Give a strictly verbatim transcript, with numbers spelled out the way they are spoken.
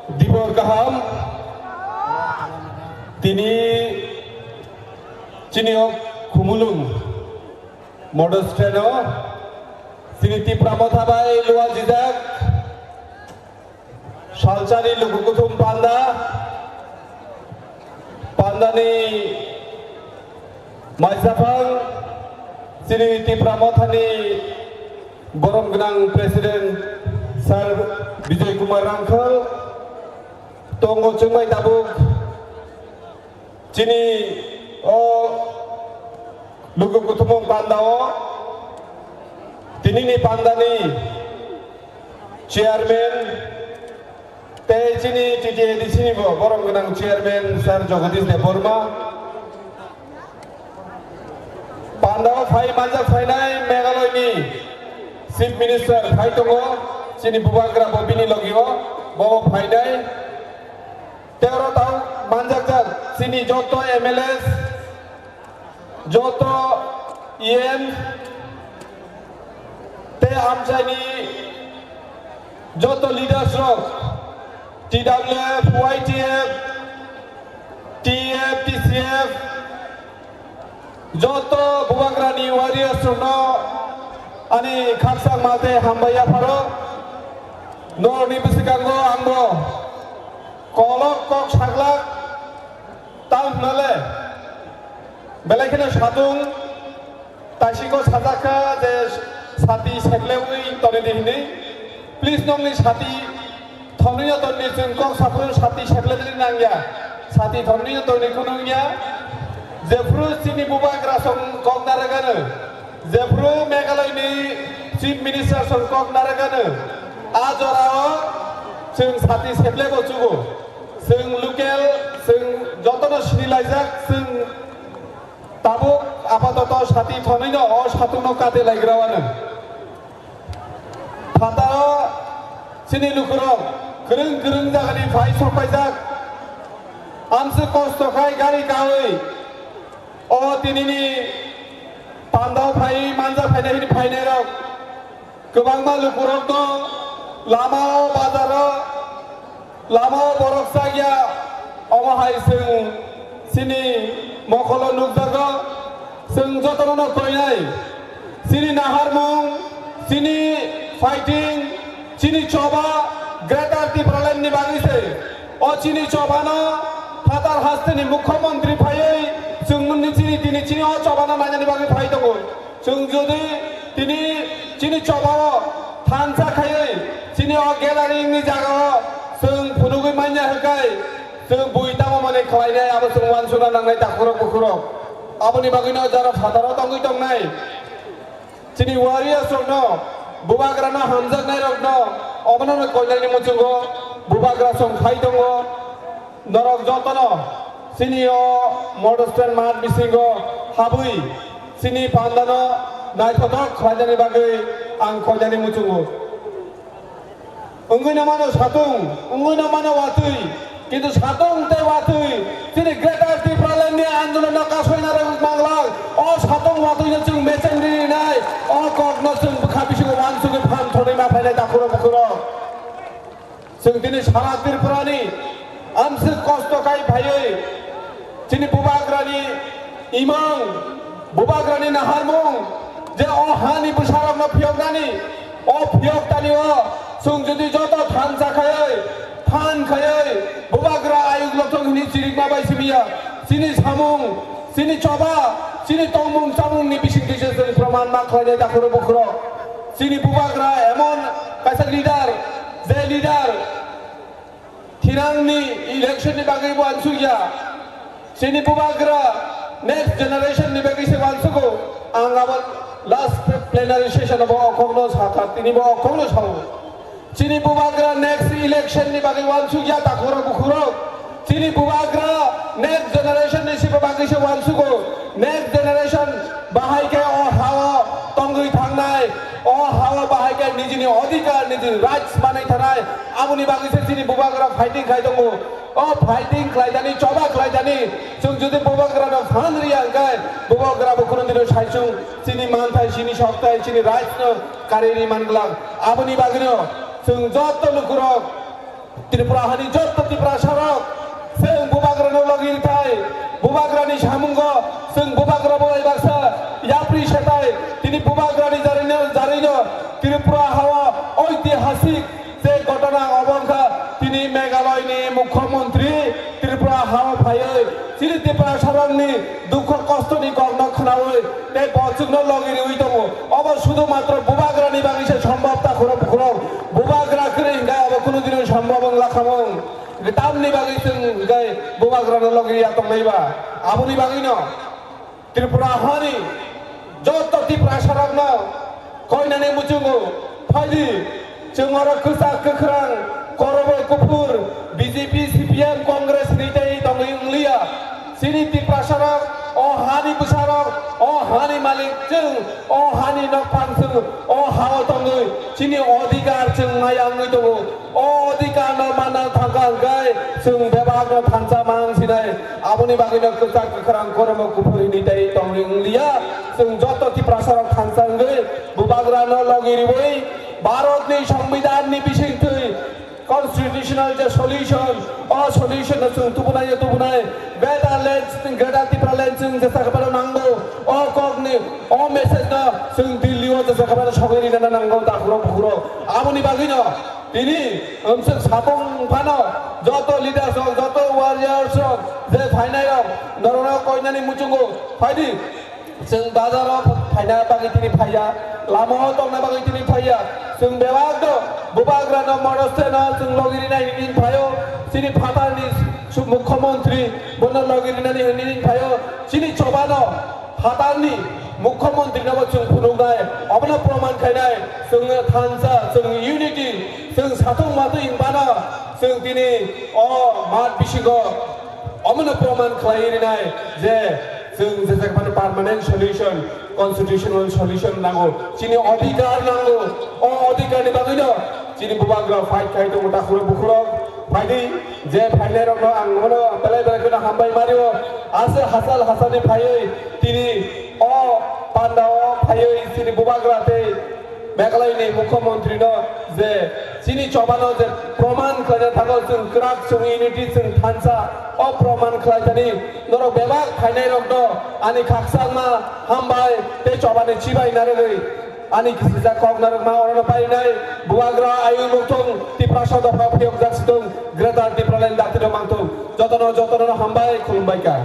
Dibor kaham, tini chini o Khumulwng model stand o chini Tipra Motha bai luajijak salsani luku kuthum panda, pandani maisaphang chini Tipra Mothani borom gwnang President Sir Bijoy Kumar Rangkhal, tongo chwngbai tabuk chini o luku kuthumung panda o tinini pandani chairman tei chini T T A D C ni bo borom gwnang chairman Sir Jagadish Debbarma. Pandao phai manjak phainai Meghalaya ni Chief Minister phai tongo, chini bubagra bo bini logi o, bo bo phainai. Tei oro tao manjakjak chini joto M L As, joto E M, tei amchaini joto leaders rok, T W F, Y T F, T F, T C F, joto bubagrani warriors rokno ani khakchangma tei hambai yapharo. Norokni bwskango angbo kolok kok saglak, tamo hwnale belai kheno satung. Taisiko sajak kha je sati seklewi toni di hini. Please, nongni sati thonwi no toni, chwng kok saphuru sati sekle di nangya. Sati thonwi no toni kunung ya. Jephuru chini bubagra song kok naragano. Jephuru Meghalaya ni Chief Minister song kok naragano. A jorao chwng sati sekle bo chugo. Chwng local, chwng jotono sinilaijak, chwng Tabuk apatoto sati thonwino o satungno kate laigrao ano. Phataro chini lukurok kwrwng kwrwng jagani phai sokpaijak. Amswk kosto khai gari kawi o tinini pandao phai manjak phainai hini phainairok. Kwbangma lukurokno lamao, bazaro, lamao borok chakya, omo hai chwng chini mokolo nukjago. Chwng jotono koinai, chini naharmung, chini fighting, chini choba Greater Tipraland ni bagwi se. O chini chobano phatar hasteni mukhyamantri phaiwi chwng nini chini, tini chini o chobano nainani bagwi phai tongo. Chwng jodi tini chini chobao thansa khaiwi chini o gathering ni jagao chwng phunugwi manya hwnkhe chwng bui tamo mani khlainai abo chwng uansukna nangnai takhurok bukhurok. Aboni bagwino jara phataro tongwi tongnai chini warriors rokno, bubagrano hamjaknai rokno obono koinani muchungo bubagra song khai tongo. Norok jotono chini o model stand math bisingo habwi chini pandano naithothok khlainani bagwi ang koinani muchungo. Wngwi no mano satung, wngwi no mano watwi, kintu satung tei watwi chini Greater Tipraland ni andolon no kasoi narwk manglak. O satung watwi no chwng mecheng rinai, o kok no chwng bwkha bisingo uansugwi phan thonwi ma phainai takhurok bukhurok. Chwng tini sara Tripura ni amswk kosto khai phaiwi chini bubagrani imang, bubagrani naharmung je o hani bwsarokno phiyoknani, o phiyok tani o chwng jodi joto thansa khaiwi, phan khaiwi bubagra ayuk lothong hini chirikma bai simiya chini samung, chini choba, chini tongmung chamungni bisingtwi se chwng proman ma khlainai takhurok bukhurok. Chini bubagra emon kaisa leader, je leader thinangni election ni bagwi bo ansukya. Chini bubagra next generation ni bagwi se ansugo. Ang abo last plenary session bo okhokno sakha, tini bo okhokno sao. Chini bubagra next election ni bagwi uansukya takhurok bukhurok. Chini bubagra next generation ni sibo bagwi se uansugo. Next generation bahai khe o hao tongwi thangnai, o hao bahai khe nijini odhikar, nijini rights manwi thanai. Aboni bagwi se chini bubagra fighting khai tongo. O fighting khlaidani, choba khlaidani, chwng jodi bubagrano phan riya hwnkhe bubagra bo kunu dino saichung chini manthai, chini sokthai, chini rights no karwi ri man glak. Aboni bagwino chwng joto lukurok Tripura hani jotto Tiprasarok, chwng bubagrano logi rithai, bubagrani samungo chwng bubagra bolai baksa yapri setai, tini bubagrani jarino, jarino Tripura hawa oitihasik je ghotona obo wngkha tini Meghalaya ni Mukhyamantri Tripura hawa phaiwi chini Tiprasarokni dukho kostoni kokno khnawi tei bo chwngno logi riwi tongo. Obo sudhu matro bubagrani bagwi se sombhob ta khoro bukhurok. Bubagra kwrwi hwnkhe obo kunu dino sombhob wng lakhamung. Tamni bagwi chwng hwnkhe bubagrano logi ya tongnai ba? Aboni bagwino Tripura hani joto Tiprasarokno koinani muchungo phaidi, chwng oro kwchak kwkhrang, kormo kuphur, B J P, C P M, Congress ni tei tongwi wngliya. Chini Tiprasarok, o hani bwsarok, o hani malik chwng, o hani nokphang chwng, o hao tongwi chini odhikar chwng maya wngwi tongo. O odhikarno manna thangkha hwnkhe chwng bebakno thansa mang sinai. Aboni bagwino kwchak kwkhrang kormo kuphur hwnwi tei tongwi wngliya. Chwng joto Tiprasarok thansa wngwi bubagrano logi riwi Bharatni Songbidanni bisingtwi constitutional je solution, o solution no chwng tubunai tubunai Greater Land, Greater Tipraland chwng jesa khe phano nango. O kokni, o message no chwng Delhi o jesa khe phano sogwi rina nango takhuro bukhuro. Aboni bagwino tini, um, chwng sapung phano joto leaders rok, joto warriors rok je phainai rok norokno koinani muchungo phaidi. Chwng bazar o phaina bagwi tini phaiya, lama o tongna bagwi tini phaiya. Chwng bebak no bubagra no modoste no chwng logi rinai hwnwi phaio. Chini phatarni su-, mukhyamantri bono logi rinani hwnwi phaio. Chini chobano phatarni mukhyamantri no bo chwng phunuknai, obono proman khainai chwng thansa, chwng unity, chwng satung matwi hinbano chwng tini o mat bisingo omono proman khlai rinai je chwng jesa phano permanent solution, constitutional solution nango, chini odhikar nango. O odhikar ni bagwino chini bubagra fight khai tongo takhuro bukhurok. Phaidi, je phainai rokno ang bono belai belai kheno hambai mario. Ase hachal hachal ni phaiwi tini o panda o phaiwi chini bubagra tei Meghalaya ni mukhyamantri no je chini chobano je proman khlaina thago chwng kwrak, chwng unity, chwng thansa, o proman khlai thani norok bebak phainai rokno ani khakchangma hambai tei chobani chibai narwgwi ani kisijak kok narwkma orono painai bubagra ayung nukthung Tiprasa dopha phiyokjak situng Greater Tipraland dakti rok mangthung jotono jotono hambai khulumbai kha.